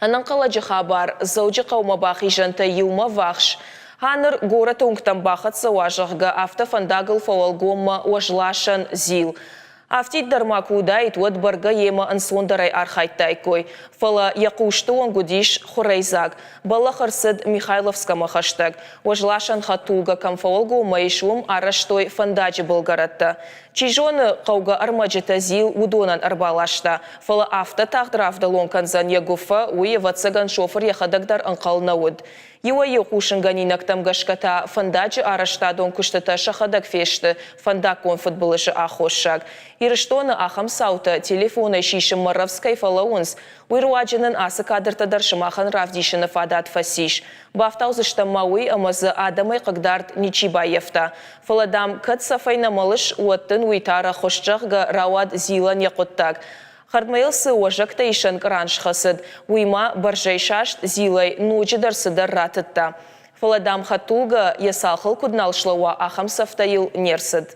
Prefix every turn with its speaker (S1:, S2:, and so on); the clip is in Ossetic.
S1: Ӕнӕнхъӕлӕджы хабар Дзӕуджыхъӕумӕ бахизӕнтӕй иумӕ ввахс. А ныр горӕты уынгтӕм бахӕццӕ уа, зӕгъгӕ, афтӕ фӕндагыл фӕуӕлгоммӕ уӕзласӕн зил. Афтид дӕр ма куы уыдаид, уӕд бӕргӕ йемӕ ӕнцондӕрӕй архайдтаиккой. Фӕлӕ йӕ хъусты онг уыдис хуырӕйдзаг. Бӕллӕх ӕрцыд Михайловскӕмӕ хӕстӕг. Уӕзласӕн хӕдтулгӕ кӕм фӕуӕлгоммӕ ис, уым арӕзтой фӕндаджы былгӕрӕттӕ. Чи зоны, хъӕугӕ ӕрмӕджытӕ Зил уыдонӕн ӕрбаласта, фӕлӕ афтӕ тагъд равдӕлон кӕндзӕн йӕ гуыффӕ, уый, ӕвӕццӕгӕн, шофыр йӕхӕдӕг дӕр ӕнхъӕл нӕ уыд. Иуӕй-иу хъусынгӕнинӕгтӕм гӕсгӕ та фӕндаджы арӕзтадон куыстытӕ сӕхӕдӕг фесты фӕндаггон фыдбылызы аххоссаг. Ирыстоны ахӕм цаутӕ телефонӕй сисынмӕ рӕвдз кӕй фӕлӕууынц, уый руаджы нын ацы кадртӕ дӕр сымахӕн равдисыны фадат фӕцис. Бафтаудзыстӕм ма уый, ӕмӕ дзы адӕмӕй хъыгдард ничи баййӕфта. Фӕлӕ, дам, кӕд цӕфӕй нӕ мӕлыс, уӕд дын уый та рӕхуыст, зӕгъгӕ, рауад Зилӕн йӕ хъуыддаг. Хӕрдмӕ йыл цы уӕзӕгтӕ исӕн къран схӕцыд, уый ма бӕрзӕйсаст Зилӕй ноджыдӕр цыдӕр ратыдта. Фӕлӕ, дам, хӕдтулгӕ йӕ цалхыл куыд нал слӕууа, ахӕм цӕфтӕ йыл не рцыд.